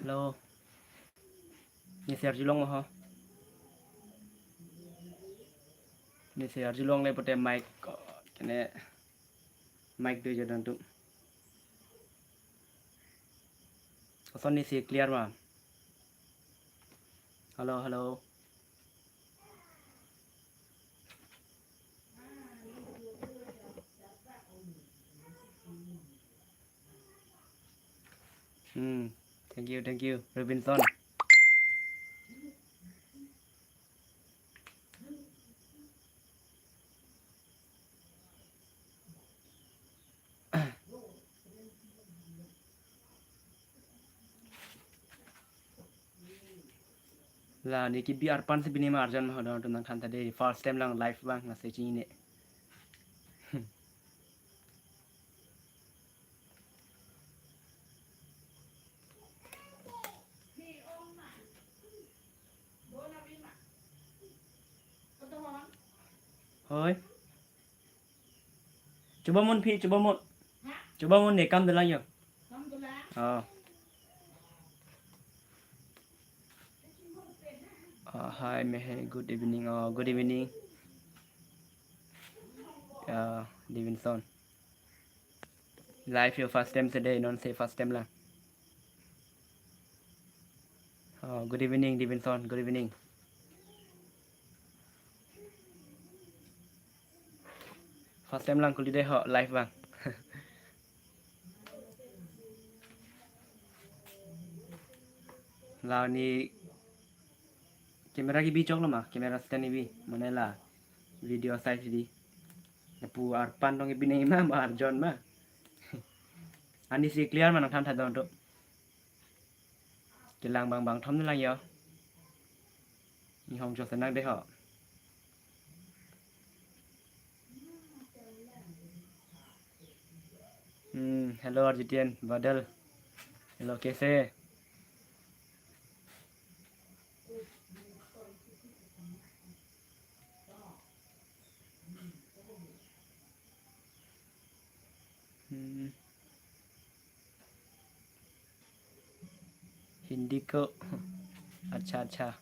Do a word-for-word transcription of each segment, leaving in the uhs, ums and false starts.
Hello. Nesi arjulong ho. Nesi arjulongle pote mic, kene mic do jadon tu. Koson nesi clear ma? Hello, hello. Hmm. Thank you, thank you, Robinson. La, ne kebi arpan si pini ma arjan ma hodon tu nangthan ta dei, first time lang live abang, lasi chinine. Hoi. Choba mon phi, choba mon. Choba mon, ne kam dolang yo. Oh. Uh, hi, Mehe. Good evening. Oh, good evening. Uh, Davidson. Live yo first time si dei, non si first time lang. Oh, good evening, Davidson. Good evening. First time lang kuli dei ho, live abang. La ne camera kebi choklo ma, camera stand kebi, mane la video size di. Lapu arpan tong kebi nangji ma, ma arjon ma. Ani si clear ma nangthan tha don tu. Kelang bang bang thom lang yo. Ni hong jo senang dei ho. Hmm, hello Arjitian, Badal. Hello, kaise? Hmm. Hindi ko. Acha, acha.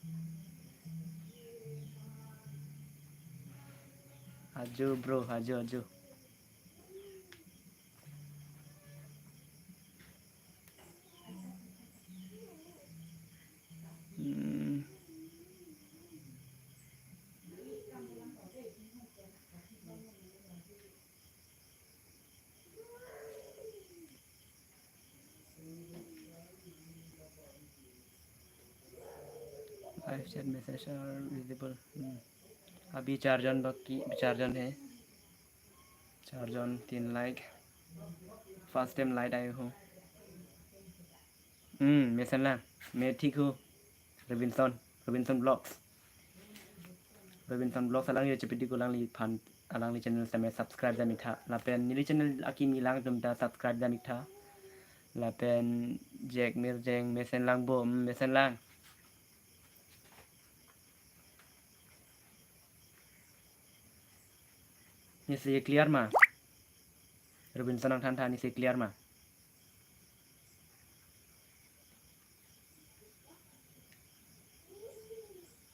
Aju, bro, aju, aju. Hmm. Live chat message are visible. Hmm. अभी चार जन बाकी, चार जन है. चार जन, तीन like. First time live आए हो. Hmm, mesen lang. मैं ठीक हूँ. Robinson, Robinson Vlogs. Robinson Vlogs alangli chepidi ko, alangliphan, alangli channel same subscribe dam ik tha. Lapen neli channel akimi lang atum ta subscribe dam ik tha. Lapen Jack Mirjeng, mesen lang bo, hmm, mesen lang. Nesi clear ma? Robinson nangthan tha, nesi clear ma?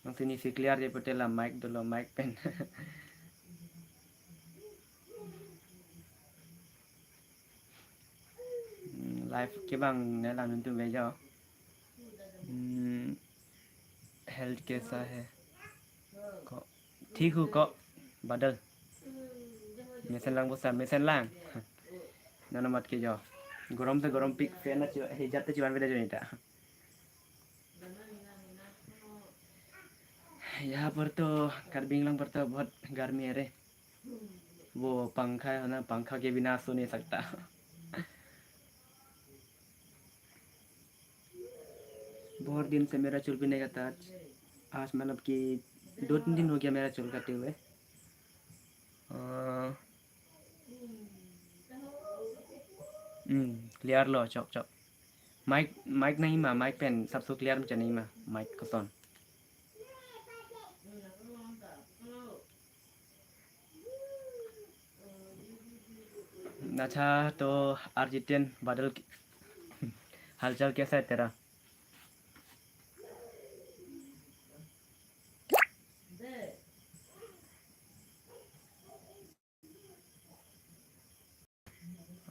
Nangsi nesi clear dei pote la mic dolo, mic pen. Hmm, live ke bang ne lang nuntu bejo. Hmm, health kaisa hai? Ko, ठीक हूँ ko, Badal. Mesen lang bosa, mesen lang. Nana mat ke jo. Gorom ta gorom pik, fan na chu, heater ta chuan veda jo nita. यहाँ पर तो कार्बी आंगलोंग पर तो बहुत गर्मी है रे. वो पंखा है ना, पंखा के बिना सो नहीं सकता. बहुत दिन से मेरा चूल भी नहीं कटा आज. आज मतलब कि दो तीन दिन हो गया मेरा चूल कटे हुए. अ, hmm, clear lo, chok, chok. Mic, mic nangji ma, mic pen sapso clear ma cha nangji ma, mic koson. अच्छा, तो आरजीटीएन बादल की हालचाल कैसा है तेरा?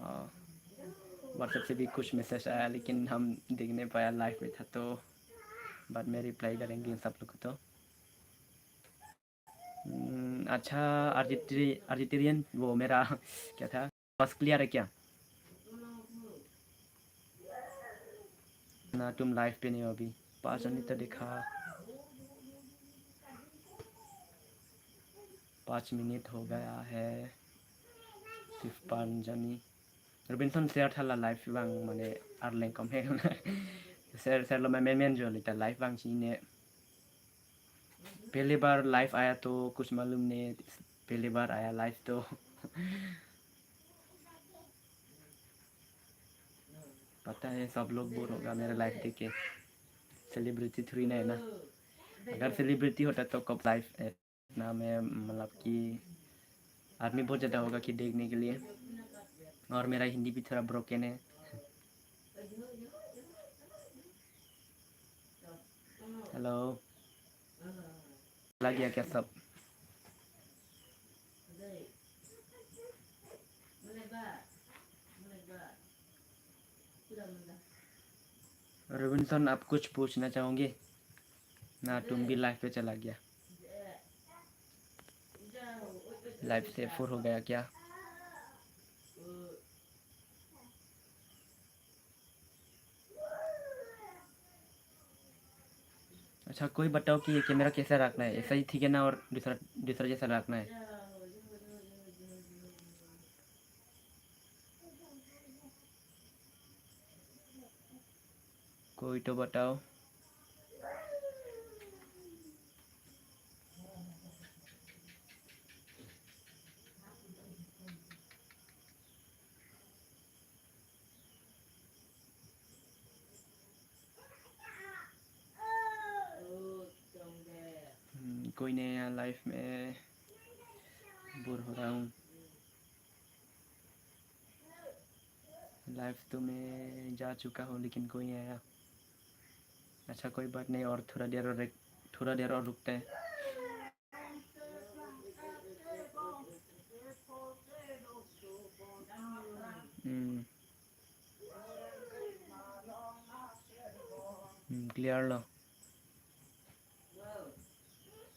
व्हाट्सएप से भी कुछ मैसेज आया, लेकिन हम देख नहीं पाया, लाइव में था तो बाद में रिप्लाई करेंगे इन सब लोग को तो। हम्म, अच्छा, आर्जिटेरि-, आर्जिटेरियन, वो मेरा क्या था, आवाज क्लियर है क्या? ना, तुम लाइव पे नहीं हो अभी। पाँच जनी तो दिखा, पाँच मिनट हो गया है। तिरपन जनी। Robinson share thala live vang mane arleng kom he. Share, share lo, मैं, मैं, मैं जो लेता live vang sine। पहली बार लाइव आया तो कुछ मालूम नहीं, पहली बार आया लाइव तो। पता है सब लोग बोर होगा मेरा लाइव देख के। सेलिब्रिटी थोड़ी ना है ना। अगर सेलिब्रिटी होता तो कब लाइव इतना में, मतलब कि आदमी बहुत ज़्यादा होगा कि देखने के लिए। और मेरा हिंदी भी थोड़ा ब्रोकन है। हेलो, लग गया क्या सब? रोबिन्सन, आप कुछ पूछना चाहोगे ना? तुम भी लाइव पे चला गया, लाइव से फुर हो गया क्या? अच्छा, कोई बताओ कि ये कैमरा कैसा रखना है, ऐसा ही ठीक है ना और दूसरा, दूसरा जैसा रखना है? कोई तो बताओ। हम्म, कोई नहीं आया लाइव में, बोर हो रहा हूँ। लाइव तो मैं जा चुका हूँ, लेकिन कोई नहीं आया। अच्छा, कोई बात नहीं, और थोड़ा देर और एक, थोड़ा देर और रुकते हैं। हम्म। हम्म, क्लियर लो।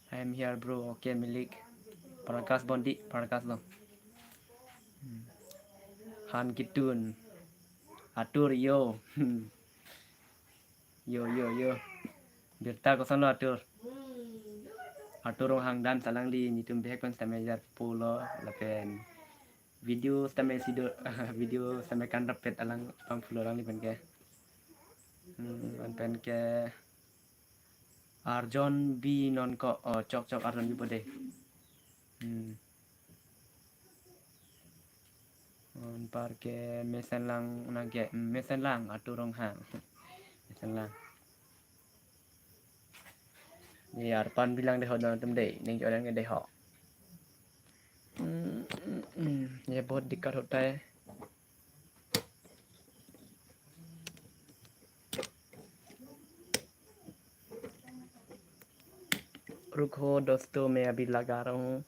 I am here, bro. Okay, milik. Prakash Bondi, Prakash lo. Hmm. Han Kitun. Atur, yo. Hmm. Yo, yo, yo. Birta koson lo, Atur? Atur Ronghang dan salangli nitum bihek pen sitame jar pulo lapen video sitame sido, video sitame kan rapet alang pang pulo alangli pen ke. Hmm, an pen ke Arjon Bi non ko, oh, chok chok Arjon Bi bode. Hmm. Anpar ke mesen lang nang ke, mesen lang Atur Ronghang. Mesen lang. ये यार, पान भी लांग दे हो दोनों तुम दे, नहीं जो लेंगे दे हो। हम्म, हम्म, हम्म, ये बहुत दिक्कत होता है। रुको दोस्तों, मैं अभी लगा रहा हूँ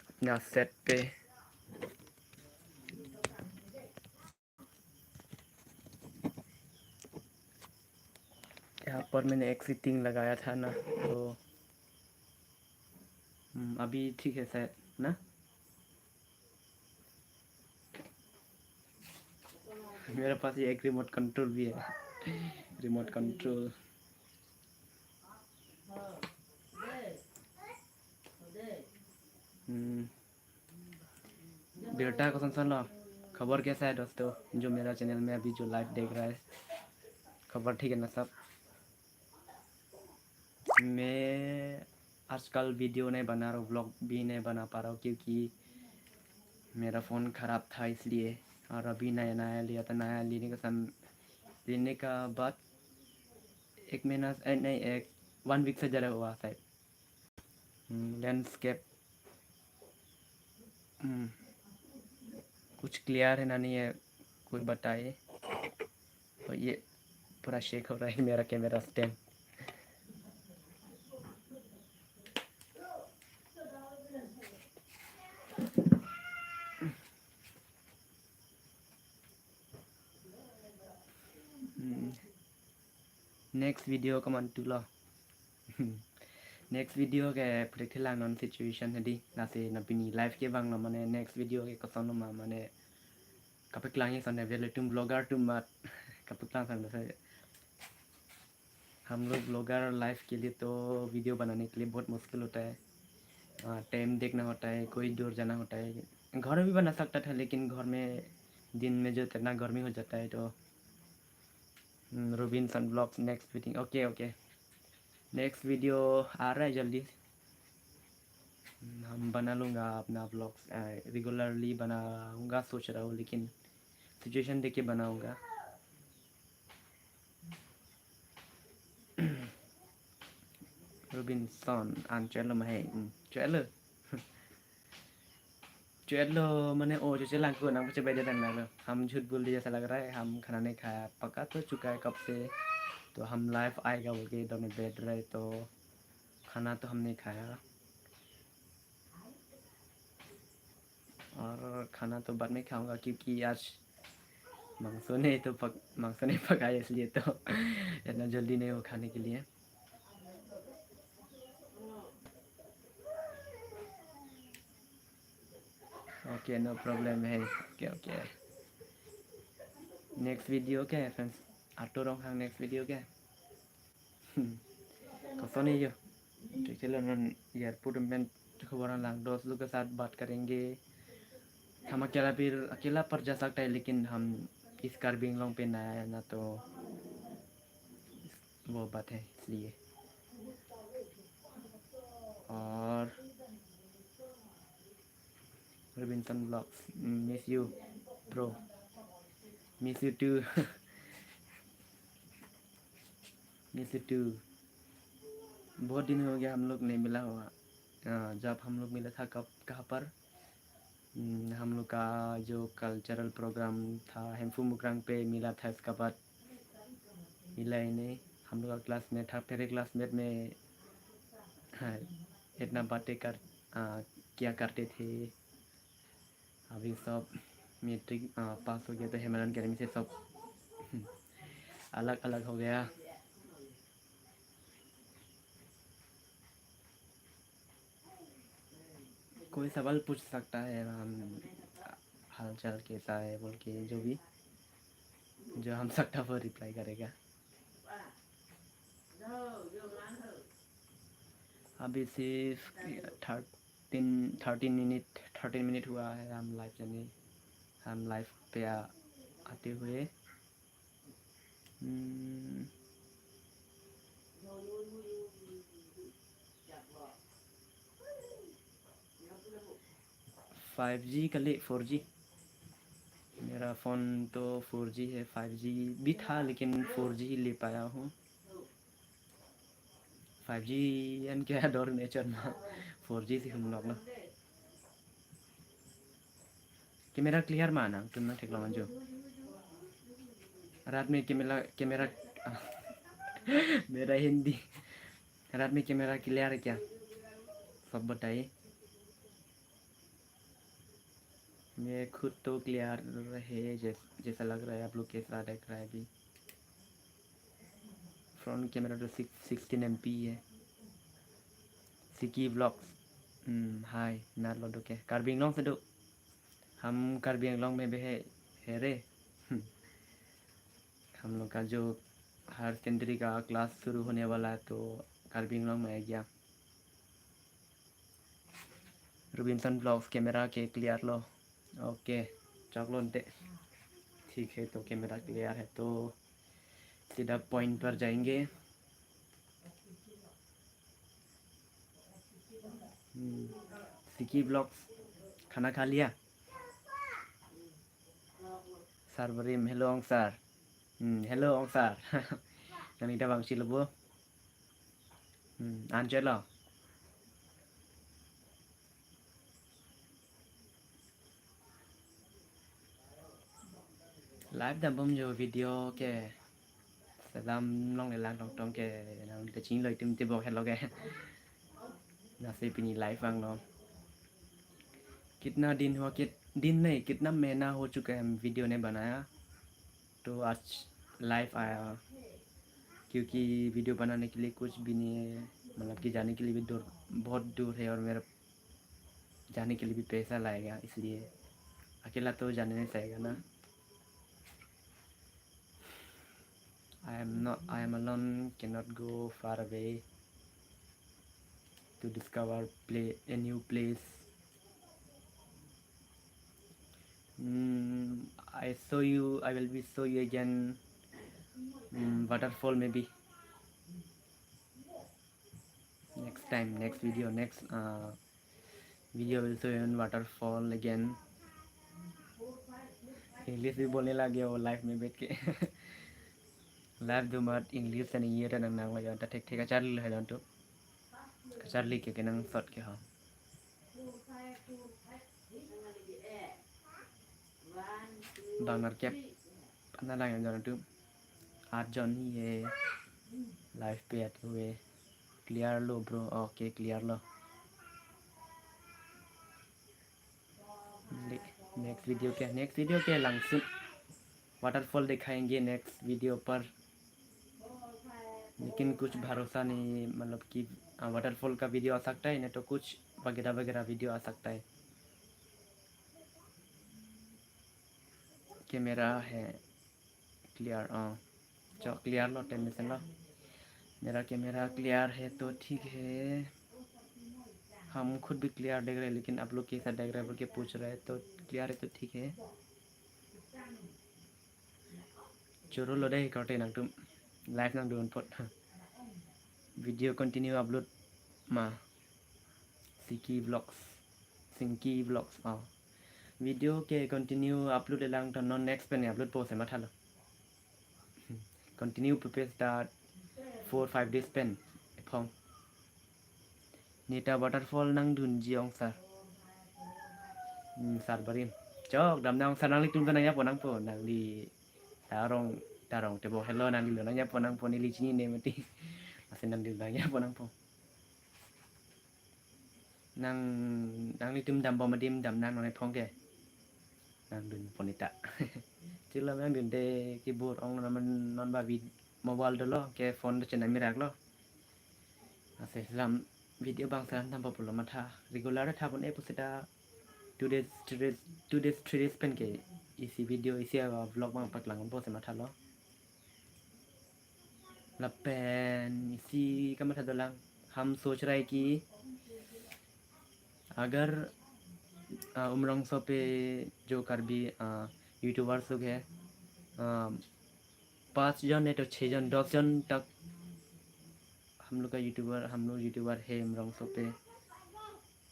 अपना सेट पे। यहाँ पर मैंने एक सेटिंग लगाया था ना, तो, हम्म, अभी ठीक है शायद ना। मेरे पास ये एक रिमोट कंट्रोल भी है, रिमोट कंट्रोल। हम्म। बेटा, कौन सा ना? खबर कैसा है दोस्तों, जो मेरा चैनल में अभी जो लाइव देख रहा है, खबर ठीक है ना सब? मैं आजकल वीडियो नहीं बना रहा हूँ, व्लॉग भी नहीं बना पा रहा हूँ, क्योंकि मेरा फ़ोन ख़राब था इसलिए। और अभी नया नया लिया था, नया लेने का सम-, लेने का बाद एक महीना, ए, नहीं, एक वन वीक से ज़्यादा हुआ शायद। हम्म, लैंडस्केप, हम्म, कुछ क्लियर है ना नहीं है, कोई बताए। और ये पूरा शेक हो रहा है मेरा camera stand. Hmm. Next video komantu lo? Next video ke puthe thelang non situation hedi. Lasi non pini live kevanglo mane next video ke kosonlo ma mane kapaklang ye son de vele tum vlogger tum mat kapaklang sang de. हम लोग blogger life के लिए तो वीडियो बनाने के लिए बहुत मुश्किल होता है। टाइम देखना होता है, कोई दूर जाना होता है। घर में भी बना सकता था, लेकिन घर में दिन में जो इतना गर्मी हो जाता है, तो हम्म, Robinson Vlogs next meeting। Okay, okay, next video आ रहा है जल्दी। हम्म, हम बना लूँगा अपना ब्लॉग्स, रेगुलरली बनाऊँगा सोच रहा हूँ, लेकिन सिचुएशन देख के बनाऊँगा। Robinson, an cho-etlo ma he? Hmm, cho-etlo. Cho-etlo mane o cho-etlangkok nang pache bai de tang lalo. हम झूठ बोल दिए जैसा लग रहा है, हम खाना नहीं खाया। पका तो चुका है कब से, तो हम लाइव आएगा बोल के इधर में बैठ रहे, तो खाना तो हम नहीं खाया। और खाना तो बाद में खाऊंगा, क्योंकि आज मांसो नहीं तो पक, मांसो नहीं पका है, इसलिए तो इतना जल्दी नहीं हो खाने के लिए। ओके, नो प्रॉब्लम है। ओके, ओके, नेक्स्ट वीडियो क्या है friends? Artu Ronghang next video क्या है? Hmm. Koson yo? ठीक है, चलो, non एयरपोर्ट में खबर lang, दोस्त लोग के साथ बात करेंगे। हम अकेला भी, अकेला पर जा सकता है, लेकिन हम इस कार्बी आंगलोंग पे नया है ना, तो वो बात है, इसलिए। और Robinson Vlogs, miss you bro, miss you too। Miss you too। बहुत दिन हो गया हम लोग नहीं मिला हुआ। अ, जब हम लोग मिला था कब, कहाँ पर? हम्म, हम लोग का जो कल्चरल प्रोग्राम था हेम्फू मुकरांग पे मिला था, इसका बाद मिला ही नहीं। हम लोग का क्लासमेट था, पहले क्लासमेट में, हाँ, इतना बातें कर, आ, किया करते थे। अभी सब मैट्रिक, आ, पास हो गया तो हेमानंद एकेडमी से सब अलग अलग हो गया। कोई सवाल पूछ सकता है, हम हालचाल कैसा है बोल के, जो भी, जो हम सकता वो रिप्लाई करेगा। अभी सिर्फ thirteen, thirteen minute, thirteen minute हुआ है हम लाइव जाने, हम लाइव पे आ, आते हुए। हम्म। फाइव जी कले फोर जी? मेरा फ़ोन तो फोर जी है, फाइव जी भी था, लेकिन फोर जी ही ले पाया हूँ। फाइव जी एन क्या दौर में चलना, फोर जी से हम लोग ना। कैमरा क्लियर मा nangtum nangtheklong anjo? रात में कैमरा, कैमरा, मेरा हिंदी, रात में कैमरा क्लियर है क्या? सब बताइए। ये खुद तो क्लियर है, जैस-, जैसा लग रहा है, आप लोग कैसा देख रहा है अभी? फ्रंट कैमरा तो सिक्स, सिक्सटीन एमपी है। सिकी ब्लॉग्स, हम्म, हाय, नार लोडो के, कार्बी आंगलोंग से दो। हम कार्बी आंगलोंग में भी है, है रे। हम्म। हम लोग का जो हायर सेकेंडरी का क्लास शुरू होने वाला है, तो कार्बी आंगलोंग में आ गया। Robinson Vlogs कैमरा के क्लियर लो। ओके, चकलोन ते। ठीक है, तो कैमरा क्लियर है, तो सीधा पॉइंट पर जाएंगे। हम्म, सिकी ब्लॉग्स, खाना खा लिया? Sir Barim, hello Ong sir. Hmm, hello Ong sir. Nangli ta bang si lo bo. Hmm, an cho-etlo. Live dambom jo video ke. Selam longle lang tong tong ke nang kaching loi tum te bok helo ke. Lasi pini live vanglo. कितना दिन हुआ, कित-, दिन नहीं, कितना महीना हो चुका है हम वीडियो नहीं बनाया। तो आज, लाइव आया हूँ, क्योंकि वीडियो बनाने के लिए कुछ भी नहीं है, मतलब कि जाने के लिए भी दूर, बहुत दूर है, और मेरा जाने के लिए भी पैसा लगेगा, इसलिए अकेला तो जाने नहीं चाहेगा ना। I am not, I am alone, cannot go far away to discover play a new place. Mm, I show you, I will be show you again. Mm, waterfall maybe. Next time, next video, next uh, video will show you on waterfall again. English भी बोलने लगे वो लाइव में बैठ के। लाइव दो मत, इंग्लिश से नहीं ये रहा नंग नंग लगा, ठीक ठीक, अच्छा ले रहा तो, अच्छा ले के के नंग शॉर्ट के हाँ। Bang nerkep, na lang yang jalan tu. Aat jon hi hai, live pe aat hue. Clear lo bro, okay, clear lo. ले, नेक्स्ट वीडियो क्या, नेक्स्ट वीडियो क्या, langsung waterfall दिखाएंगे नेक्स्ट वीडियो पर। लेकिन कुछ भरोसा नहीं, मतलब कि वाटरफॉल का वीडियो आ सकता है, नहीं तो कुछ वगैरह वगैरह वीडियो आ सकता है। कैमरा है क्लियर, हाँ, जो क्लियर लो, टेंशन लो। मेरा कैमरा क्लियर है तो ठीक है, हम खुद भी क्लियर देख रहे हैं, लेकिन आप लोग कैसा देख रहे हैं बोल के पूछ रहे हैं, तो क्लियर है तो ठीक है। Choro lo dei, korte nangtum live nangdun apot. Video continue upload ma. Siki Vlogs, Sinki Vlogs, oh. Video ke continue upload elang to non next pen upload po se mathalo. Continue pupe start four five days pen ephong. Neta waterfall nangdunji ong sir. Hmm, sir barim. Chok, dam nang sir, nanglitum ta nangyapo nangpo, nangli tarong, tarong tebo hello, nangli lo nangyapo nangpo, neli chinine mati. Asin nangli nangyapo nangpo. Nang, nanglitum dambom adim dam nang non ephong ke. Nangdun pon neta. Chiklo nangdunde keyboard ong non, non ba vid-, mobile dolo ke phone do chena mirak lo. Ase lam video bang selam tampo pulo matha. Regular tha pon e pusita two days, three days, two days, three days pen ke isi video, isi vlog bang paklang po se mathalo. Lapen isi kamatha dolang, हम सोच रहे कि अगर, अ, उमरांगसो पे जो कार्बी, अ, यूट्यूबर्स लोग हैं, अ, पाँच जन है तो छः जन, दस जन तक हम लोग का यूट्यूबर, हम लोग यूट्यूबर है उमरांगसो पे।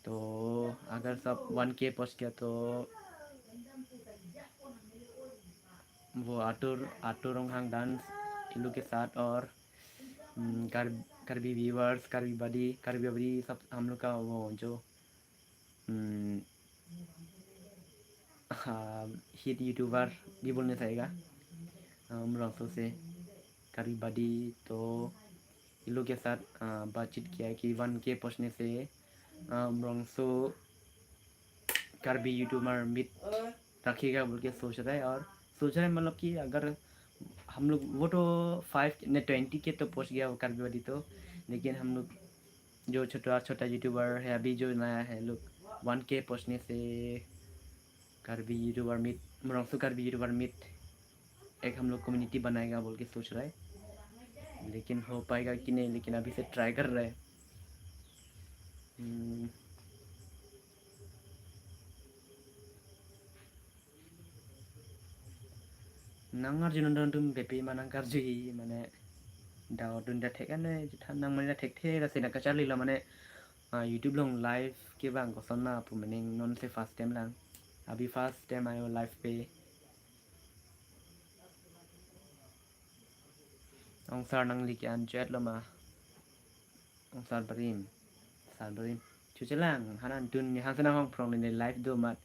तो अगर सब वन के पहुंच गया तो वो आतुर, आतुर रोंगहांग डांस इलू के साथ और, हम्म, कर-, कार्बी व्यूअर्स, कार्बी बडी, कार्बी बडी सब हम लोग का वो जो, हम्म, हाँ, हिट यूट्यूबर भी बोलने चाहेगा, हाँ, उमरांगसो से कार्बी बडी, तो इन लोग के साथ, आ, बातचीत किया कि वन के पहुंचने से, आ, उमरांगसो कार्बी यूट्यूबर मीट रखेगा बोल के सोच रहा है। और सोच रहा है, मतलब कि अगर हम लोग, वो तो फ़ाइव ने ट्वेंटी के तो पहुंच गया वो कार्बी बडी तो, लेकिन हम लोग जो छोटा छोटा यूट्यूबर है अभी जो नया है लोग, वन के पहुंचने से Karbi YouTuber meet, Umrangso Karbi YouTuber meet एक हम लोग कम्युनिटी बनाएगा बोल के सोच रहा है, लेकिन हो पाएगा कि नहीं, लेकिन अभी से ट्राई कर रहा है। हम्म। Nang arju non don tum bepi ma nang karju hi, mane dau dun da thek ane, juthan nang mane da thek thek, kasi na kacharli lo mane, ah, YouTube along live ke bang koson ma pu, mane non se first time lang. Abhi first time ayo live pe. Ong sir nangli ke-an chet lo ma. Ong sir barim. Sir barim. Chuchelang, hanan dun ni hangse nanghong phrong ni live do mat.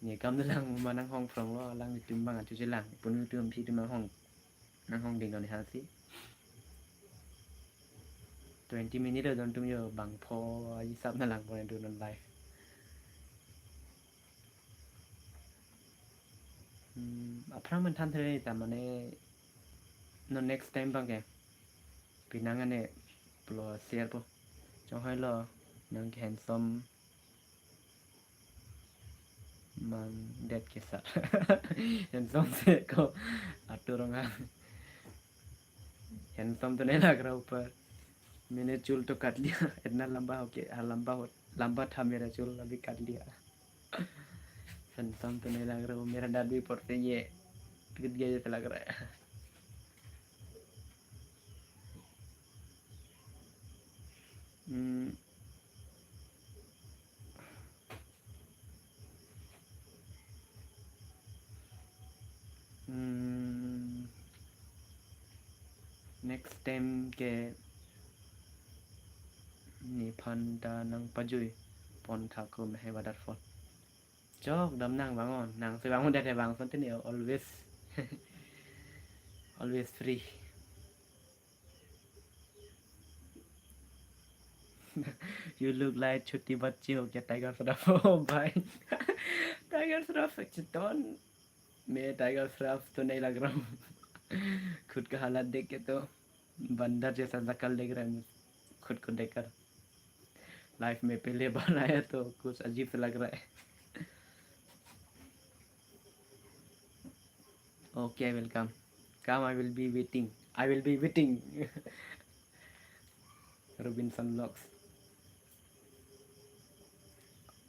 Ni kam dolang ma nanghong phrong lo, alanglitum bang chuchelang. Punu tum si tum nanghong. Nanghong ding ni hangsi. Twenty minute don tum yo bang pho aji sap na lang pon dun non live. Hmm, aphrang men than thre ta mane no next time bang ke pinang ane pulo share po. Chonghoi lo nang ke handsome mang det ke sir. Handsome se ko Artu Ronghang. Handsome तो नहीं लग रहा ऊपर। मैंने चूल तो काट लिया। इतना लंबा हो के, हाँ, लंबा हो, लंबा था मेरा चूल, अभी काट लिया। Handsome तो नहीं लग रहा हूँ, मेरा दाढ़ी ऊपर से ये टूट गया जैसा लग रहा है। हम्म। Hmm, next time ke nephan ta nangpajui pon tha ko Mehai waterfall. Chok dam nang vang-un, nang si vang-un det he vang son tini always, always free. You look like छोटी बच्ची हो गया Tiger Shroff. Oh भाई, Tiger Shroff चितवन में Tiger Shroff तो नहीं लग रहा हूँ। खुद का हालत देख के तो बंदर जैसा शक्ल देख रहा है मुझे खुद को देखकर। लाइफ में पहले बार आया तो कुछ अजीब सा लग रहा है। Okay, I will come. Come, I will be waiting. I will be waiting. Robinson Vlogs.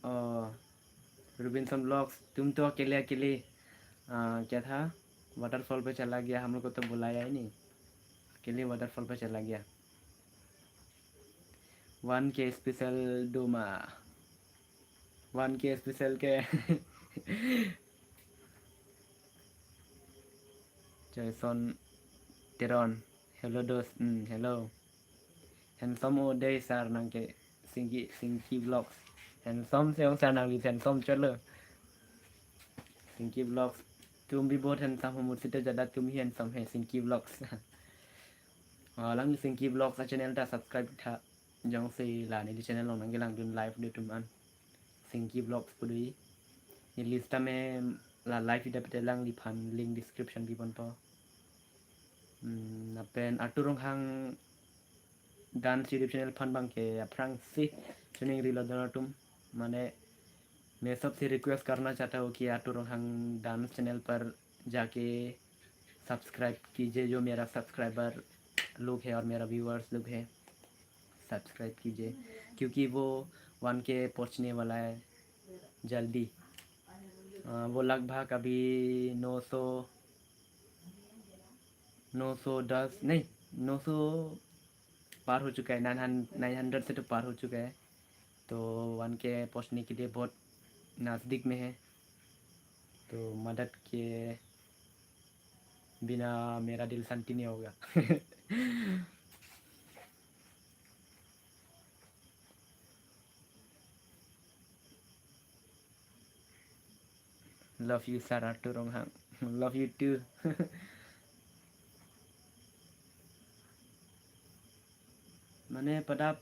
Oh, Robinson Vlogs, तुम तो अकेले अकेले, आ, क्या था, वाटरफॉल पे चला गया, हम लोग को तो बुलाया ही नहीं, अकेले वाटरफॉल पे चला गया। One K special doma. One K special ke. Jason Teron. Hello dos. Hmm, hello. Handsome o dei sir nang ke Sinki, Sinki Vlogs. Handsome se ong sir nang li handsome chot lo. Sinki Vlogs. तुम भी बहुत handsome हो, मुझसे तो ज्यादा तुम ही handsome है, Sinki Vlogs. Ah, lang Sinki Vlogs a channel ta subscribe tha. Jongsi la neli channel along nangkelangdun live do atum an. Sinki Vlogs pu do. Neli sitame la live ida pete lang neliphan link description piponpo. Hmm, lapen Artu Ronghang Dance YouTube channel aphan bang ke aphrangsi choningri lo don atum. माने मैं सबसे रिक्वेस्ट करना चाहता हूँ कि आर्टू Ronghang dance channel पर जाके सब्सक्राइब कीजिए, जो मेरा सब्सक्राइबर लोग है और मेरा व्यूअर्स लोग है, सब्सक्राइब कीजिए, क्योंकि वो वन के पहुंचने वाला है जल्दी। अ, वो लगभग अभी नौ सौ, नौ सौ दस नहीं, नौ सौ पार हो चुका है, नाइन हंड्रेड, नाइन हंड्रेड से तो पार हो चुका है। तो वन के पहुंचने के लिए बहुत नज़दीक में है, तो मदद के बिना मेरा दिल शांति नहीं होगा। Love you, Sir Artu Ronghang. Love you too. मैंने पता,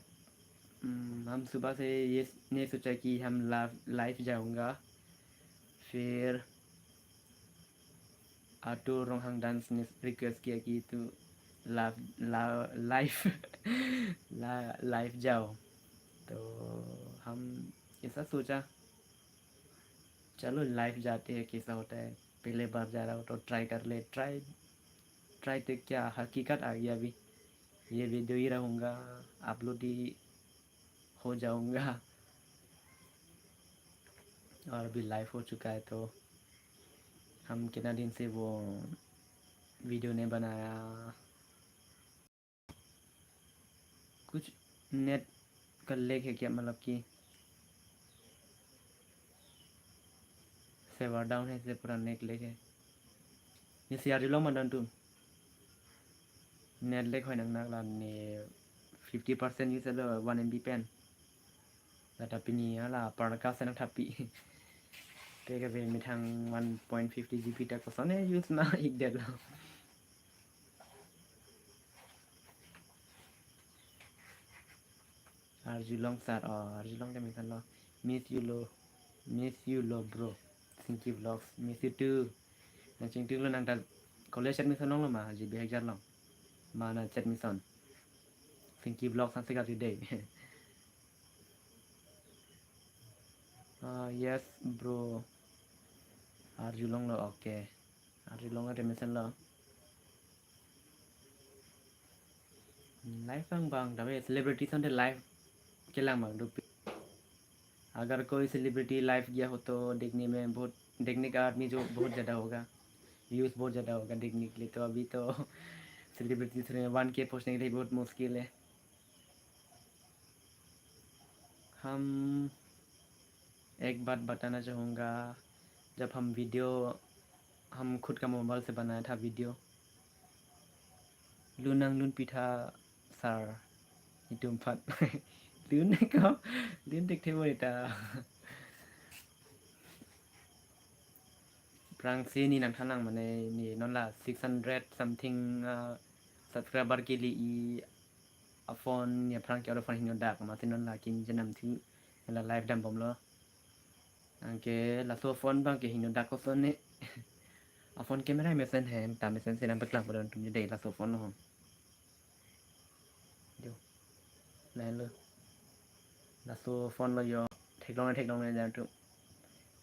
हम्म, हम सुबह से ये नहीं सोचा कि हम ला-, लाइव जाऊंगा। फिर आर्टू रोंगहांग डांस ने रिक्वेस्ट किया कि तू ला-, ला-, लाइव, ला-, लाइव जाओ। तो हम ऐसा सोचा, चलो लाइव जाते हैं, कैसा होता है, पहले बार जा रहा हूँ तो ट्राई कर ले। ट्राई, ट्राई तो क्या, हकीकत आ गया। अभी ये वीडियो ही रहूँगा, अपलोड ही हो जाऊँगा। और अभी लाइव हो चुका है, तो हम कितना दिन से वो वीडियो नहीं बनाया। कुछ नेट का लैग है क्या, मतलब कि सर्वर डाउन है, से पूरा नेट लैग है। Ni si arjulong ma don atum. Net lek hoi nang nak la ne fifty percent use lo one M B pen. Data pini ala parka se nang thapi. Te ke be methang one point fifty G B ta koson use ma ik det lo. Arjulong sir, oh, arjulong kami kan lo. Miss you lo, miss you lo bro. Sinki Vlogs, miss you too. Nang chingting lo nang ta College admission longlo ma, G B Hekjar along? Mana admission? Pinky Vlogs ansi kap dei. Ah, yes, bro. Arjulonglo, okay. Arjulong admission lo. Live bang bang, tapi celebrity sonte live kelang bang dopi. अगर कोई celebrity live गया हो तो देखने में बहुत, देखने का आदमी जो बहुत ज़्यादा होगा, व्यूज बहुत ज़्यादा होगा देखने के लिए। तो अभी तो सेलिब्रिटी थोड़े वन के पहुँचने के लिए बहुत मुश्किल है। हम एक बात बताना चाहूँगा, जब हम वीडियो, हम खुद का मोबाइल से बनाया था video, lun nanglunpi tha sir, itum aphan. Lun ko, lun thekthe bo ita. Aphrangsi ne nangthan lang mane, ne non la six hundred something, uh, subscriber kili-i aphone, ne aphrang ke-ot aphone hingno dak, amatsi non la kim jenam thu, la live dambomlo. Anke laso phone abang ke hingno dak koson ne. Aphone camera mesen hem, ta mesen si nangpaklang pon atum dei laso phone lo. Jo. Lahenlo. Laso phone lo jo. Theklong theklong ne jam tu.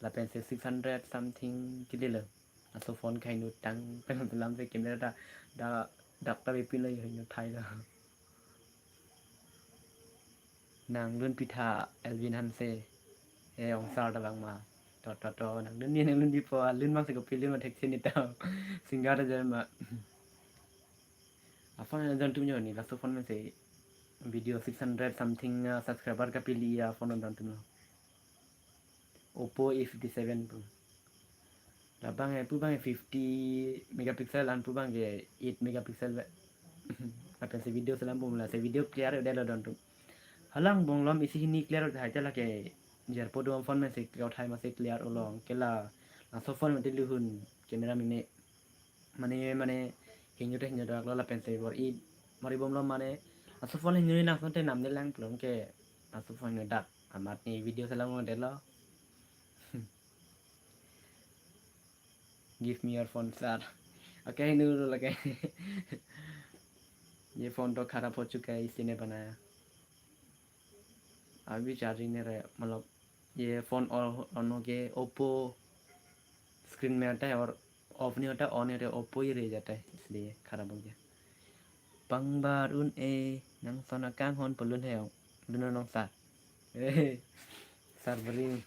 Lapensi six hundred something kili lo. Laso phone kahingno tang pen lamsi camera ta, da, dak ta bipin lo jo, hingno thai lo. Nanglunpi tha Elvin Hanse. E ong sir ta bang ma. To to to, nanglunpi, nanglunpipo, lun bang si kopi lun ma thekthe ne ta. Singer ta jam ma. Aphone adon atum jo ne, laso phone mesen video six hundred something, uh, subscriber kapili aphone adon atum lo. Oppo A fifty-seven pu. Labang e, pu bang e fifty megapixel, an pu bang ke eight megapixel ve. Lapensi video selam bom, lasi video clear udah lo adon atum. Halang bonglom isi hini clear udah aja lake. Jerpo do phone mesen ke uthai masi clear ulong. Ke la, laso phone mati luhun camera meme. Mane, mane, hingno te hingno dak lo lapensi bor-i, bor-i bomlo mane, laso phone hingno nang sonte namde lang pulo ke, laso phone hingno dak, amat ne video selam lo dei lo. Give me your phone, sir. Okay, nu lo lake. ये फोन तो खराब हो चुका है, इसी ने बनाया। अभी चार्जिंग नहीं रहा, मतलब, ये फोन और ऑन हो गए, ओप्पो स्क्रीन में आता है और ऑफ नहीं होता, ऑन नहीं होता, ओप्पो ही रह जाता है, इसलिए खराब हो गया। Pangbar un-e, nangson akanghon pu lun he ong, lun non sir. Eh, sir beri.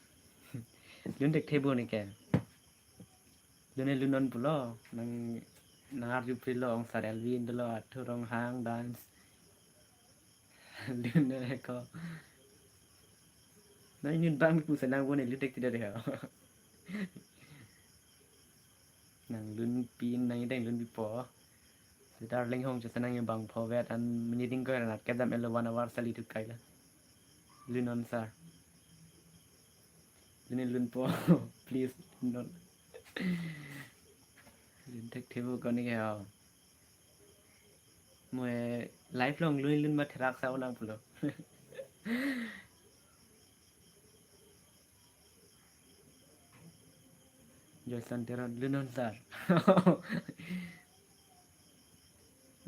Lun thekthe bo ne ke. Lun e lun non pulo, nang, nang arju prilo ong sir Elvin dolo, Atu Ronghang dance. Lun e ko. Nang inut bang pu senang bo ne lun thekthe dei ho. Nanglunpi, nang ideng lunpipo. Si Darling Hong chesa nang bang phovet an mini ding ko ranat kedam elo one hour sali tu kai la. Lun non sir. Lun e lunpo. Please, lun non. Lun thekthe bo koni ke ho. Mo e live along lun lun ma therak sa unang pulo. Joyson Teron, lun non sir.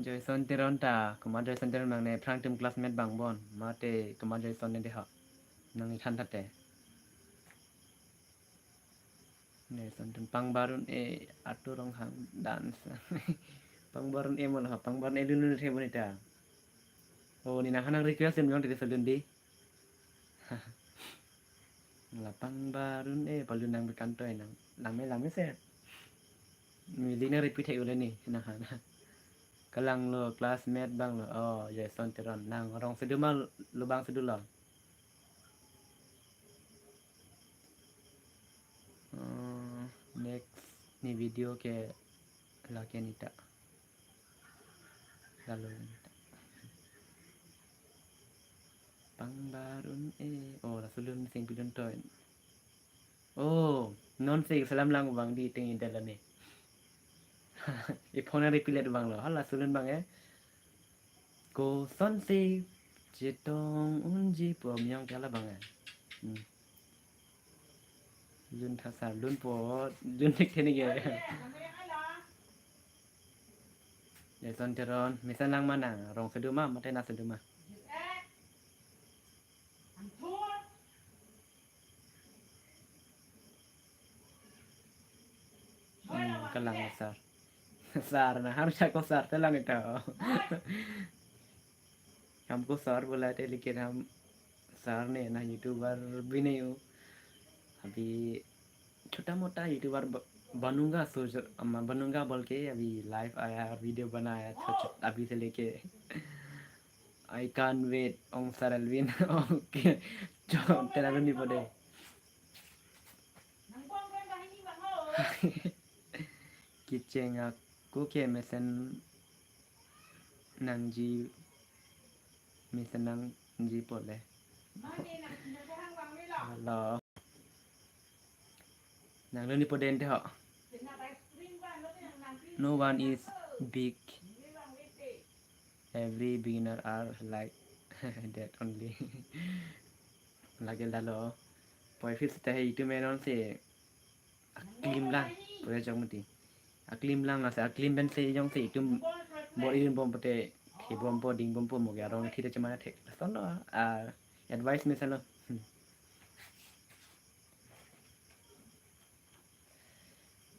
Joyson Teron ta, komat Joyson Teron bang ne, aphrang atum classmate bang bon, mate komat Joyson ne dei ho. Nang ithan thate. Joyson Teron, Pangbar un-e, Atu Ronghang dance. Pangbar un-e mo lo, Pangbar un-e lun lun the bo ne ta. Oh, ne nang hanang request em jong te salun dei. La Pangbar un-e, palu nang bekantoi nang. Lame lame se. Mili na repeat hai ule ni, nang hana. Kalang lo, classmate bang lo. Oh, Joyson Teron, nang rong sedu ma, lo bang sedu lo. Hmm, next ne video ke lake ne ta. Lalu ne ta. Pangbar un-e. Oh, laso lun sing pidun toin. Oh, non si selam lang bang dei ting intel ne. I phone ari pilet bang lo. Hala laso lun bang e. Kosonsi chetong unji pu amyong ke la bang e. Hmm. Lun tha sir, lunpo, lun thekthe ne ke. Jason Teron, mesen lang ma nang, rong sedu ma, mate na sedu ma? Hmm, kalang sir. Sir na, harus ako sir, telang ito. हमको सर बुलाते लेकिन हम सर नहीं है ना, यूट्यूबर भी नहीं हूँ। अभी छोटा मोटा यूट्यूबर ब-, बनूंगा, सोच, अम, बनूंगा बोल के अभी लाइव आया, वीडियो बनाया, छोटा, अभी से लेके। I can't wait, Ong Sir Alvin. Okay. Cho, tena dun ni pode. Kecheng ako ke mesen nangji, mesen nangji pole. Hello. Nang dun ni pode ente ho. No one is big. Every beginner are like that only. Lake lalo. Poi feel seta hai itu menon se aklim lang. Pura jong mati. Aklim lang ase aklim pen se jong se itu bor irin bom pute. Khi bom po ding bom po mo ke arong thi ta chama thek. Lason no, ah, advice mesen lo. Hmm.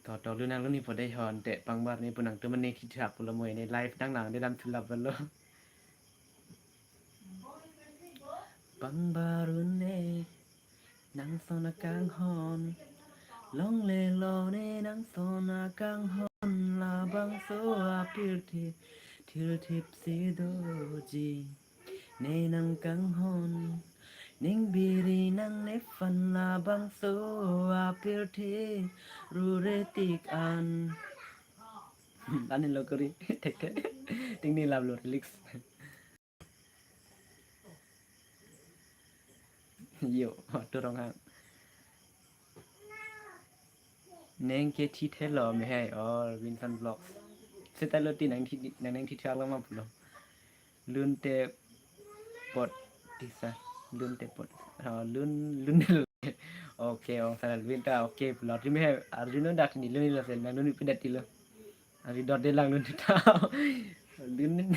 To, to, lun nang lun ni pode hon te pangbar ni punang tu mene thithak pulo mo ini live dang lang de dam thulap lo. Pangbar un ne nang son akanghon. Longle lo ne nang son akanghon labangso apirthe thilthip si doji. Ne nang kanghon, ning biri nang nephan labangso apirthe rure tik an. Ani lo kori, thek thek. Ting ni lab lo lyrics. Yo, atur rong hang. Neng ke thithe lo me hai or Vincent Vlogs. Seta lo ti nang thi nang nang thithe lo ma pulo. Lun te pot tisa. Lun te pot. Oh, lun lun. Okay, Ong Sir Alvin ta okay pulo. Ti me hai Arjun dak ni lun lo sel nang lun pi dat ti lo. Ari dot de lang lun ta. Lun.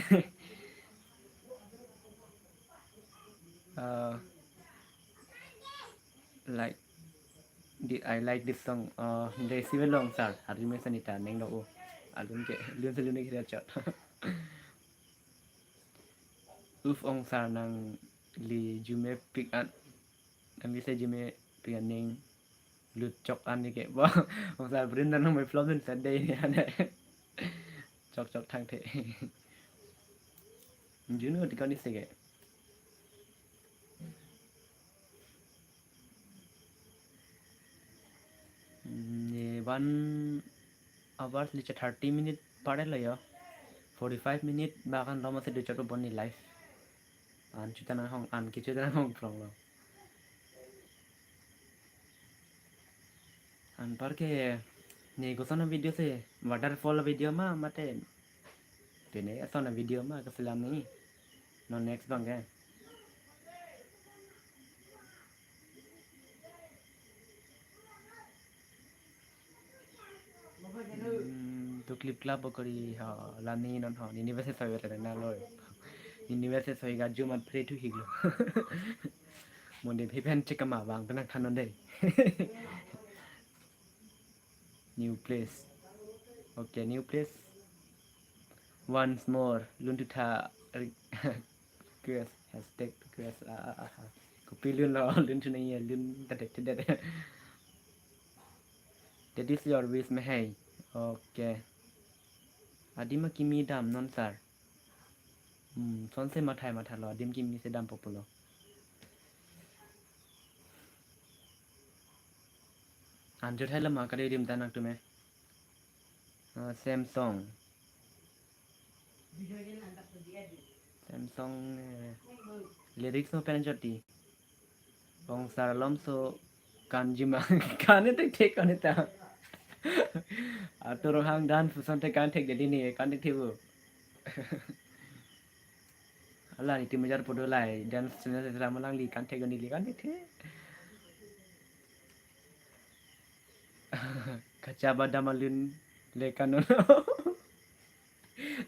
Uh, like the, I like this song. Uh, Desi Belong sir, Hari Mesanita neng do o. Alun ke, lun selun ke chot. Uf Ong Sir nangli jume pik an. Nangli se jume pik an neng lut chok an ni ke. Bo Ong Sir brin dan nang mai flop din sa dei ni ane. Chok chok thang the. Junu ti koni se ke. Hmm, ye one hours licha thirty minute pare lo yo. Forty-five minute bakan loma se duchot boni live. An chuta nang hong, an kichuta nang hong prong lo. Anpar ke ne koson video se waterfall video ma mate pene ason video ma keselam ni. No next bang ke. Hmm, to clip club kori ha lani non ha university soi wala na lo. University soi ga jumat pray to higlo. Monde phi pen chekama bang penang thanon dei. New place. Okay, new place. Once more, lun tu tha request, hashtag request. Ah, ah, ah, ah. Kopi lun lo, lun tu nai lun ta dek ta dek. That is your wish me hai. Okay. Adim akimi dam non sir. Hmm, sonse mathai mathalo, adim kimi se dam populo. Anjur hai lama kali rim tanak tume. Ah, Samsung. Samsung, eh, lyrics no pen joti. Ong Sir alomso kanjima kan itu thek kan itu. Atur hang dan puson te kan thek jadi ni kan thek bu. Ala ni tim jar podo lai dan sena sera malang li kan thek ni li kan thek. Kacha badam alun le kan no.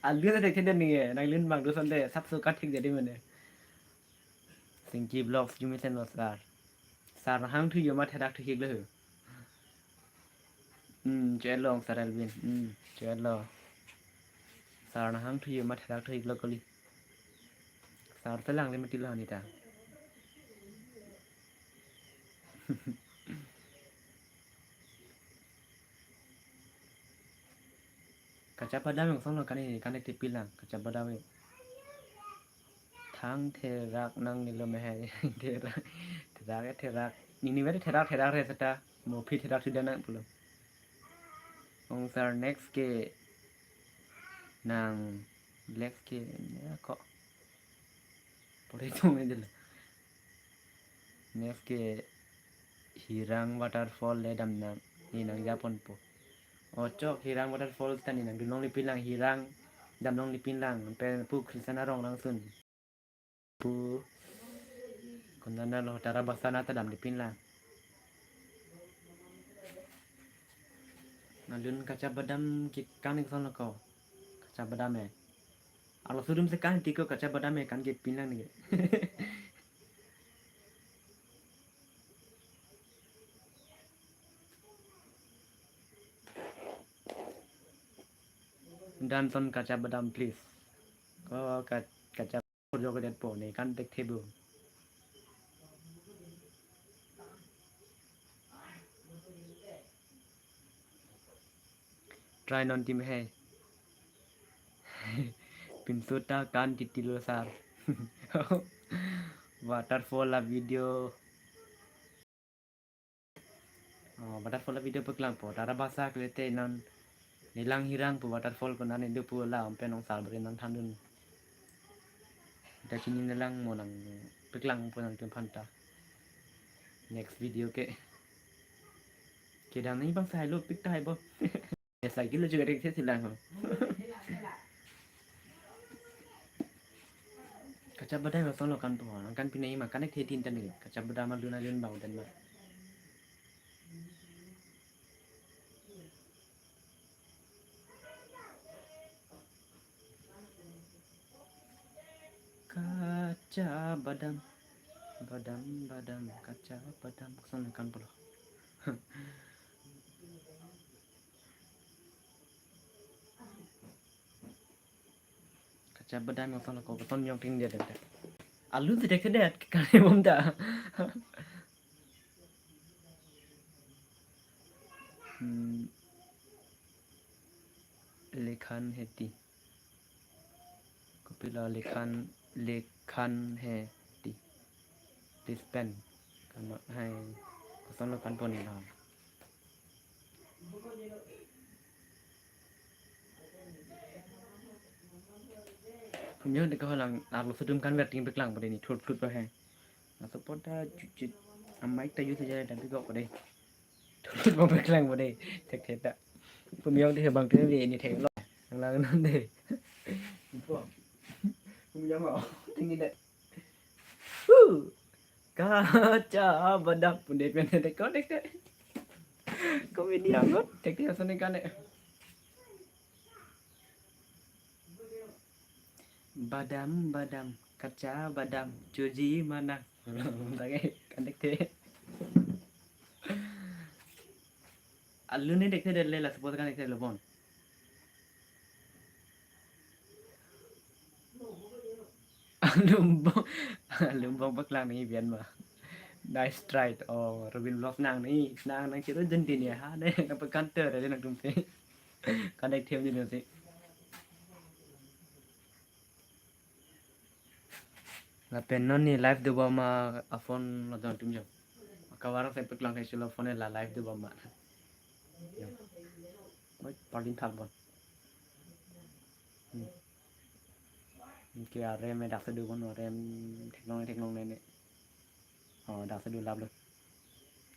Alun ta thekthe det ne, nanglun bang do sonte, sap so kathik jadi mane. Singki Vlogs, Jumi Sen lo sir. Sir hang thu yo ma therak thu hik lo. Hmm, chelo sir Alvin. Hmm, chelo. Sir hang thu yo ma therak thu hik lo kali. Sir ta lang le mati lo ni ta. Kacha badam yang song lo kan ini kan tipi lang kacha badam ini. Thang therak nang nilo mehai therak therak ya therak. Nini meri therak therak re seta. Mo phi therak sudah nang pulo. Ong sir next ke nang next ke ya kok. Pore itu aja lah. Next ke Hirang waterfall le damnang ne nang japon po. Ochok Hirang waterfall ta ne nang dunlong lipi lang Hirang damlong lipi lang pen pu Krisana rong langsun. Pu konana lo Tarabasa na ta dam lipi lang. Nalun kacha badam ke kan ke son lo ko. Kacha badam eh. Arloso atum si kan tiko kacha badam eh kan ke pin lang ne. Dan ton kacha badam please. Ko ka- kacha joke det po ne kan thekthe bo. Try non tim hai. Pinso ta kan titi lo sir. Waterfall a video. Oh, waterfall a video paklang po. Tarabasa klete non ne lang Hirang po waterfall ko nan ne do po la ampe nong sir beri nang thandun. Da chini ne lang mo nang paklang po nangtum aphanta. Next video ke. Kedam ni bang sai lo pik tai bo. Ya cycle lo juga thekthe si lang ho. Kacha badam ya solo kan po, kan pinai ma kan thekthe tin tan ni. Kacha badam alun alun bau dan ma. Kacha badam, badam badam, kacha badam. Song kan pulo. Kacha badam yang solo ko beton yang tin dia dia. Alun si thekthe det kare bom ta. Hmm. Lekhan heti. Kopilo lekhan lekhan heti. This pen. Kan hai. Koson lo kan pon ni lo. Pumyo de ko lang arloso atum kan waiting paklang pade ni thut thut pa hai. Laso apot ta chut chut amai ta use aja ta bigok pade. Thut thut pa paklang pade. Thekthe ta. Pumyo de bang te ni thek lo. Lang lang non de. Pumyo ma. Tinggi de. Hu. Kacha badam pun de pen de ko de ke. Komedi amat. Thekthe ason ne kan ne. Badam badam kacha badam chuji mana. Lagi kan thekthe. Alun ne thekthe det le laso apot kan thekthe lo bon. Lumbong, lumbong paklang ni bian ma. Nice try. Oh, Robin Vlogs nang ni, nang nang chiro jendin ya ha ne, nang pekan ter aja nangtum si. Kan thekthe jendin si. Lapen non ni live do bom ma a phone lo jong tum jong. Kavar se paklang ke silo phone la live do bom ma. Yo. Oi, parlin thak bon. Hmm. Ke arem dak se do bon arem theklong theklong ne ne. Oh, dak se do lap lo.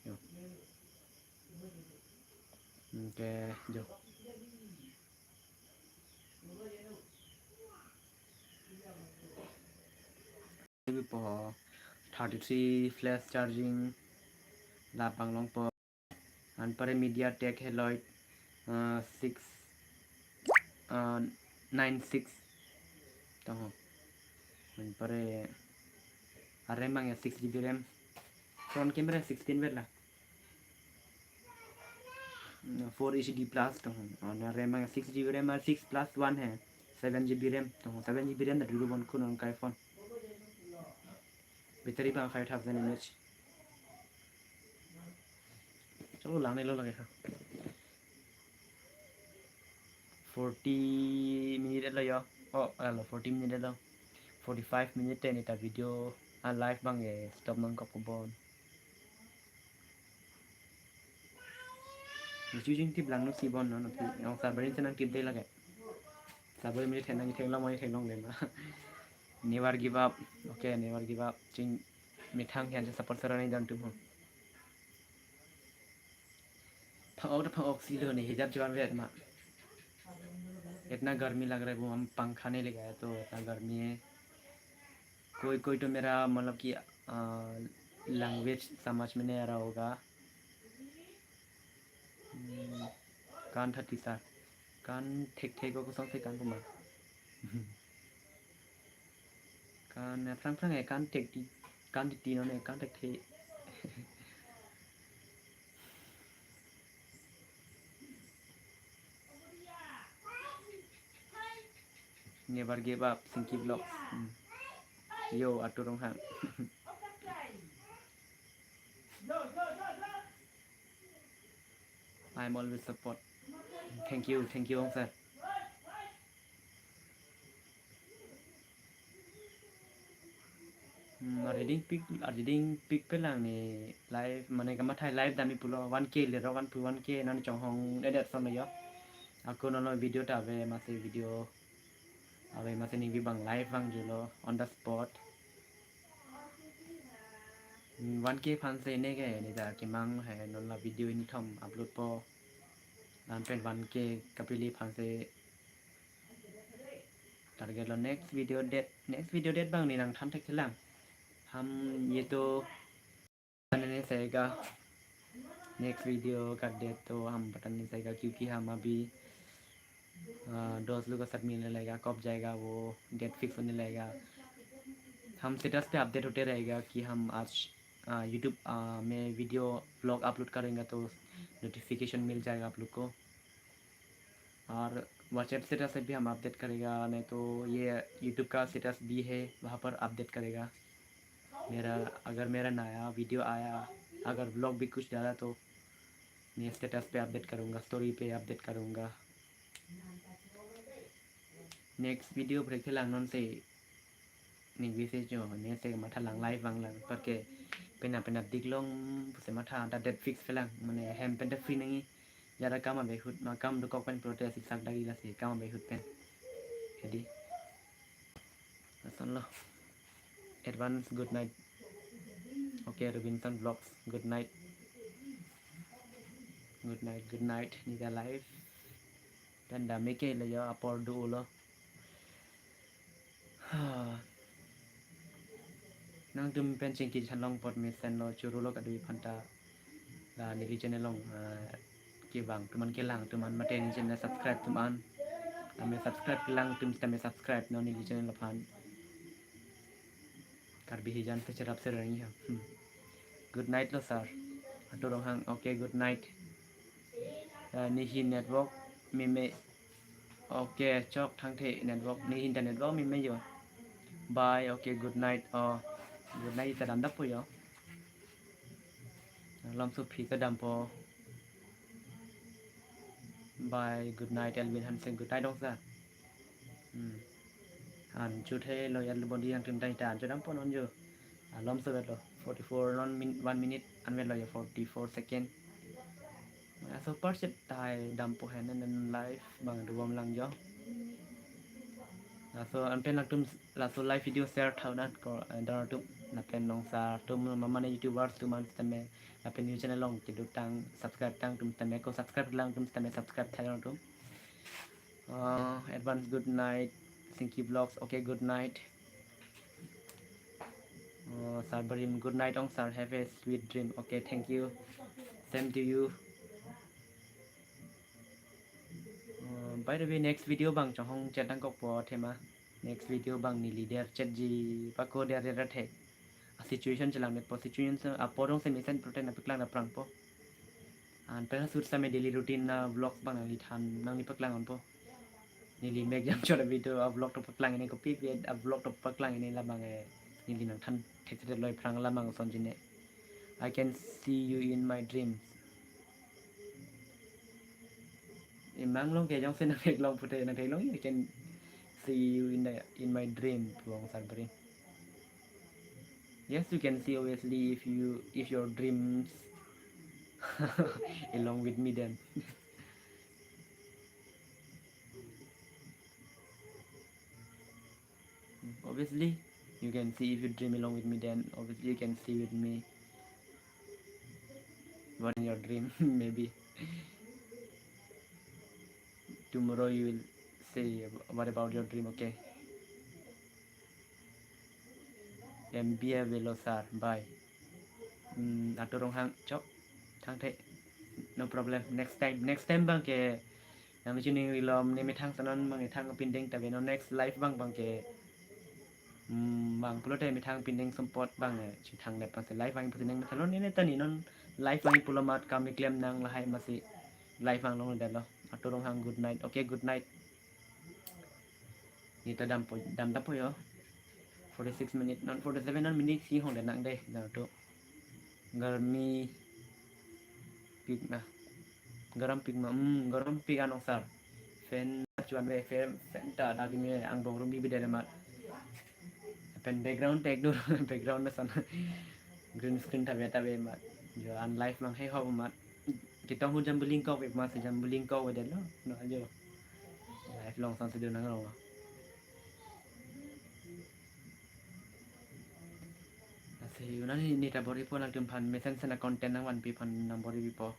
Yo. Ke jo. Po thirty three flash charging lap bang long po. Anpare MediaTek Helloy uh, six uh, nine six. Tong ho. Min pare RAM bang ya six GB RAM. Front camera sixteen vet la. Hmm, four HD plus tong ho. Ana RAM bang ya six GB RAM, six plus one hai. Seven GB RAM tong ho. Seven GB RAM ta dulu bon kun on kai phone. Battery bang five thousand mAh. Chalo lang nelo lage ha. Forty minute lo yo. Oh, alo forty minute lo. Forty-five minute te neta video a live bang e stop nangkok ko bon. Lucu jing tip lang no si bon no no pi. Ong sabarin senang tip de lage. Sabarin minute henang theng long mai theng long le ma. Never give up. Okay, never give up. Ching methang hian support sera nangdam tum ho. Phang-ok ta phang-ok si lo ne hijab chuan vet ma. इतना गर्मी लग रहा है, वो हम पंखा नहीं लगाया तो इतना गर्मी है। कोई कोई तो मेरा मतलब कि लैंग्वेज समझ में नहीं आ रहा होगा। Hmm, kan thati sar. Kan thek thek ko kosong se kan puma. Kan phrang phrang e kan thek ti, kan ti ti non e kan thek thek. Never give up, Sinki Vlogs. Hmm. Yo, Arthur Ronghang. I'm always support. Thank you, thank you, Ong sir. Hmm, arjiding pik, arjiding pik pelang ne live, mane kamathai live dami pulo one K le ro kan pu one K non chonghong edet son yo. Ako non lo video ta ave masi video ave masi ning bang live bang julo on the spot. Hmm, one K aphan si ne ke ne ta kemang hai non la video ni thom upload po. Lapen one K kapili aphan si target lo next video date. Next video date bang ne nangthan thekthelang. हम ये तो बताने नहीं सकेगा, next video का डेट तो हम बता नहीं सकेगा, क्योंकि हम अभी, अ, दोस्त लोग के साथ मिलने लगेगा, कब जाएगा वो डेट फिक्स होने लगेगा। हम स्टेटस पे अपडेट होते रहेगा कि हम आज, अ, यूट्यूब, अ, में वीडियो व्लॉग अपलोड करेंगे तो नोटिफिकेशन मिल जाएगा आप लोग को। और व्हाट्सएप स्टेटस पे भी हम अपडेट करेगा, नहीं तो ये यूट्यूब का स्टेटस भी है, वहाँ पर अपडेट करेगा। मेरा, अगर मेरा नया वीडियो आया, अगर व्लॉग भी कुछ डाला तो मैं स्टेटस पे अपडेट करूँगा, स्टोरी पे अपडेट करूँगा। Next video break lang non si ning bisi jo ne si matha lang live bang lang, porque pena pena dik long si matha ta date fix pelang, mane hem pen ta free nangji, jara kam ave ahut ma kam dokok pen protest isak dagi lasi kam ave ahut pen. Jadi lason lo. Advance good night. Okay, Robinson Vlogs, good night. Good night, good night. Neta live. Dan dame ke lo yo, apor do lo. Ha. Nangtum pen chingki chan long apot mesen lo, churu lo kadui aphanta. La neli channel long, ah, kevang atum an kelang atum an mate neli channel subscribe atum an. Tame subscribe kelang atum tame subscribe non neli channel aphan. Karbi hijan si cherap serang ya. Hmm. Good night lo sir. Arthur Ronghang. Okay, good night. Ah, nehi network meme. Okay, chok thangthe network, nehin ta network meme yo. Bye. Okay, good night. Oh, good night ta damdappo yo. Lomso aphi ta dampo. Bye, good night, Elvin Hansen, good night, Ong sir. Hmm. An chut he lo yar bodi yang tim tai ta an chut dampo non jo. Ah, lomso vet lo, forty-four non min-, one minute an vet lo yo, forty-four second. Ah, so apor chot tai dampo hen nen live bang dobom lang jo. Laso an pen latum laso live video share tha un-an ko, eh, dan atum lapen Ong sir atum mane YouTubers atum an tame lapen new channel long keduk tang subscribe tang atum tame ko subscribe lang atum tame subscribe tha atum. Uh, advance good night, Sinki Vlogs. Okay, good night. Uh, Sarbarim, good night, Ong sir. Have a sweet dream. Okay, thank you. Same to you. Uh, By the way, next video abang chonghong chet nangkokpo athema. Next video abang neli der chetji pako der der athe. A situation chelang metpo, situation se apor along se mesen protein na paklang na prangpo. An pen asut same daily routine na vlogs abang nangli than nangli paklang onpo. Neli mek jam chot a video a vlog to paklang ini kopi pi a vlog to paklang ini labang eh neli nangthan thekthedet loi phrang labang sonjine. I can see you in my dreams. Imang long ke jongsi nangtheklong pute nangtheklong, I can see you in the in my dream pu Angsar Bri. Yes, you can see obviously if you if your dreams along with me then. Obviously, you can see if you dream along with me, then obviously you can see with me. What in your dream? Maybe tomorrow you will say what about your dream, okay? M B A velo sir, bye. Hmm, atur ronghang chok, thangthe. No problem. Next time, next time abang ke nang chini rilom ne methang sanon abang ethang pindeng tabe no next live abang abang ke. Hmm, abang pulote methang pindeng sumpot abang eh chithang dep abang se live abang pindeng methang non ne tani non live abang pulo amat kam klem nang lahai masi live abang longledetlo. Atur ronghang good night. Okay, good night. Nita dampo damdapo yo. Forty six minute non forty seven non minute si hong de nang de na to. Garmi pik na. Garam pik ma, hmm, garam pik anong sir. Fan chuan ve fan fan ta daging ve angbong rumi bidere mat. Pen background tek dur background na sana. Green screen tabe tabe mat. Jo an live mang hai ho mat. Kita hu jam buling kok ve mat jam buling kok ve delo. No jo. Live long san sedu nang rong. Lasi unan nita bor-ipo nangtumphan mesen sena content nangvanpi aphan nang bor-ipo.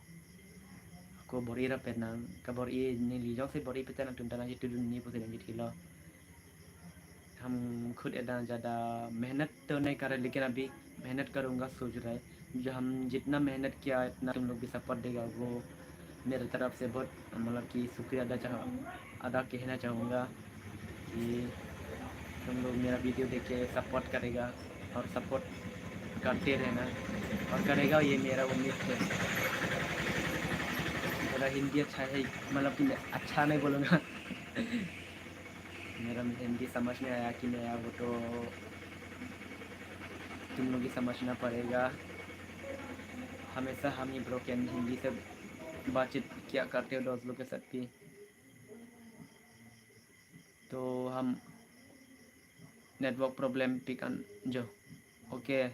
Ako bor-i rapet nang kabor-i neli jongsi bor-i pete nangtum ta nangchitudun ni pusi nangchithilo. हम खुद इतना ज़्यादा मेहनत तो नहीं कर रहे, लेकिन अभी मेहनत करूँगा, सोच रहा है। जो हम जितना मेहनत किया, इतना तुम लोग भी सपोर्ट देगा, वो मेरे तरफ से बहुत, मतलब कि, शुक्रिया अदा चाह, अदा कहना चाहूँगा कि तुम लोग मेरा वीडियो देख के सपोर्ट करेगा और सपोर्ट करते रहना और करेगा, ये मेरा उम्मीद है। मेरा हिंदी अच्छा है, मतलब कि मैं अच्छा नहीं बोलूँगा। मेरा हिंदी समझ में आया कि नहीं आया, वो तो तुम लोग ही समझना पड़ेगा। हमेशा हम ही ब्रोकन हिंदी से बातचीत क्या करते हो दोस्त लोग के साथ भी। तो हम network problem pick an jo. Okay.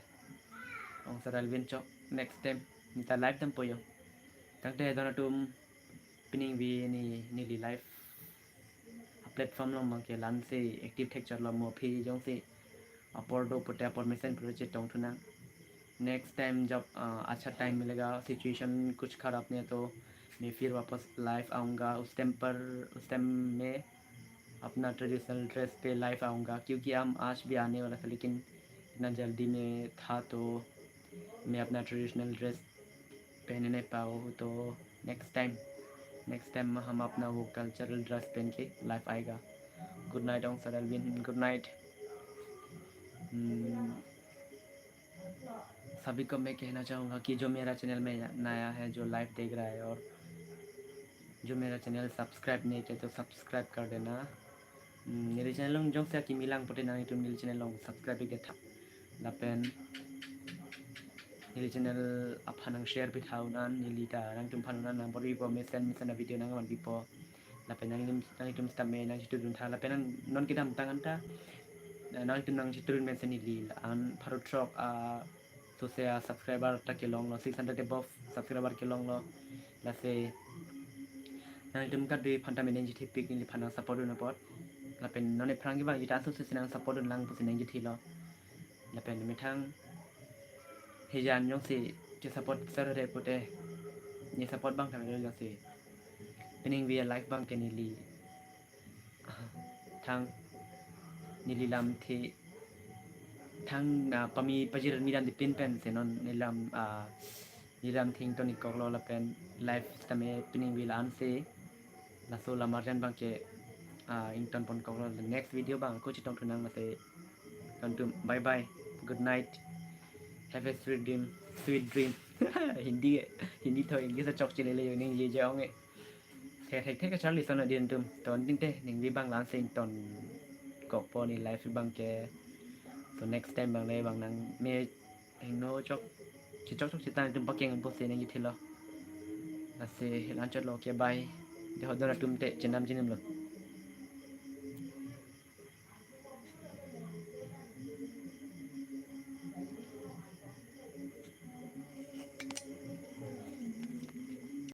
Angsar Alvin chok. Next time nita live dampo yo. Tangte don atum pining vi ni neli live. A platform along abang ke la-an si active thekchotlo mo aphi jongsi apor do pute apor mesen pute chetong thu nang. Next time जब, अ, अच्छा टाइम मिलेगा, सिचुएशन कुछ खराब नहीं है तो मैं फिर वापस लाइव आऊँगा। उस टाइम पर, उस टाइम मैं अपना ट्रेडिशनल ड्रेस पे लाइव आऊँगा, क्योंकि हम आज भी आने वाला था, लेकिन इतना जल्दी में था तो मैं अपना ट्रेडिशनल ड्रेस पहनने पाऊँ। तो नेक्स्ट टाइम, नेक्स्ट टाइम हम अपना वो कल्चरल ड्रेस पहन के लाइव आएगा। Good night Angsar Alvin, good night. हम्म, सभी को मैं कहना चाहूँगा कि जो मेरा चैनल में नया है, जो लाइव देख रहा है और जो मेरा चैनल सब्सक्राइब नहीं किया तो सब्सक्राइब कर देना। Hmm, neli channel along jongsi akimi lang pute nangtum neli channel along subscribe ik tha. Lapen neli channel aphan nang share pitha unan neli ta nangtumphan unan nang bor-ipo mesen mesen a video nangvanpipo. Lapen nangtum nangtum sitame nangchitudun tha lapen nang non kedamtang anta nangtum nangchitudun mesen neli an pharo throk a sose a subscriber ta kelonglo, six hundred above subscriber kelonglo. Lasi nangtum kadui aphan ta menen chithi pik neliphan nang support dun apot. Lapen non ephrang kevangji ta sose si nang support dun lang pusi nangchithilo. Lapen methang hijan jongsi che support sir re pute ne support abang tame jongsi pining vi a live abang ke neli thang neli lamthe thang, ah, pami pajir midam dipin pen si non neli lam, ah, neli lamthe ington ik koklo lapen live tame pining vi la-an si Laso lamarjan abangke, ah, ingtonpon koklo. Next video abang ako chetongthu nang, lasi nangtum bye bye, good night, have a sweet dream, sweet dream. Hindi, Hindi tho English chokche lele yo, ningjeje ong-e. Thekthek kacharli ason adi nangtum. To ningte ningve abang la-ansi ingtonkokpo, ne life abangke. So next time abang le abang nang me hingno chok, chechok chok seta nangtum pakeng apotsi ningje thilo. Lasi la-anchotlo ke, bye. Dei ho, don atum te chenam chinimlo.